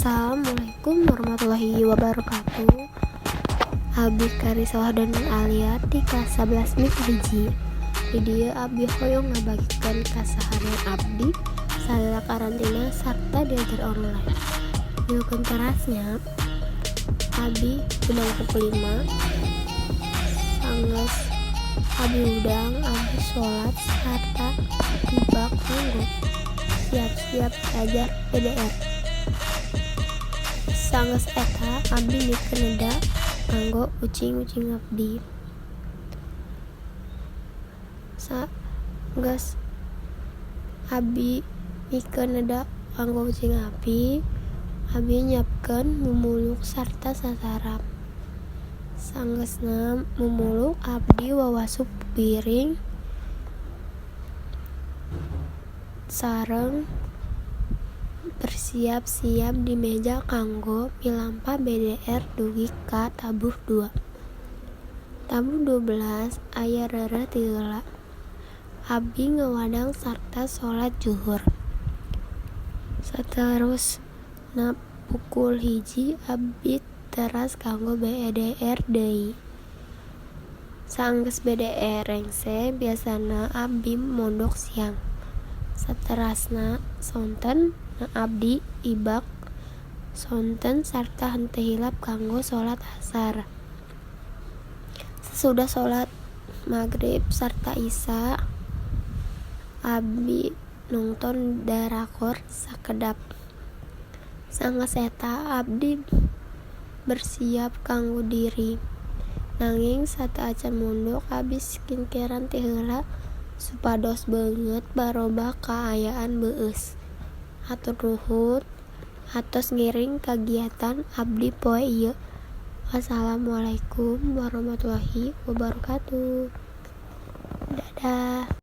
Assalamualaikum warahmatullahi wabarakatuh. Abdi Karisa dan Alia ti kelas 11 MIPA 1. Di dieu abdi hoyong ngabagikeun kaseharian abdi salila karantina sarta diajar online. Milukeun terasnya, abdi hudang pukul 5. Sanggeus abdi hudang, abdi salat sarta ibak kanggo siap-siap diajar BDR. Sanggeus eta, abdi mikeun neda kanggo ucing-ucing abdi. Sanggeus abdi mikeun neda kanggo ucing abdi, abdi nyiapkeun mumuluk sarta sasarap. Sanggeusna mumuluk, abdi wawasuh piring sareng bersiap-siap di meja kanggo milampah BDR dugi ka tabuh 2. Tabuh 12 aya reureuh ti heula. Abdi ngawadang sarta salat juhur. Saterusna pukul 1 abdi teras kanggo BDR deui. Sanggeus BDR rengse, biasana abdi mondok siang. Saterasna sonten na abdi ibak sonten sarta henteu hilap kanggo salat asar. Sasudah salat magrib sarta Isya, abdi nongton darakor sakedap. Sanggeus eta abdi bersiap kanggo diri. Nanging sateuacan mondok, abdi skincarean ti heula supados beungeut barobah kaayaan beueus. Hatur nuhun atos ngiring kagiatan abdi poe ieu. Wassalamualaikum warahmatullahi wabarakatuh. Dadah.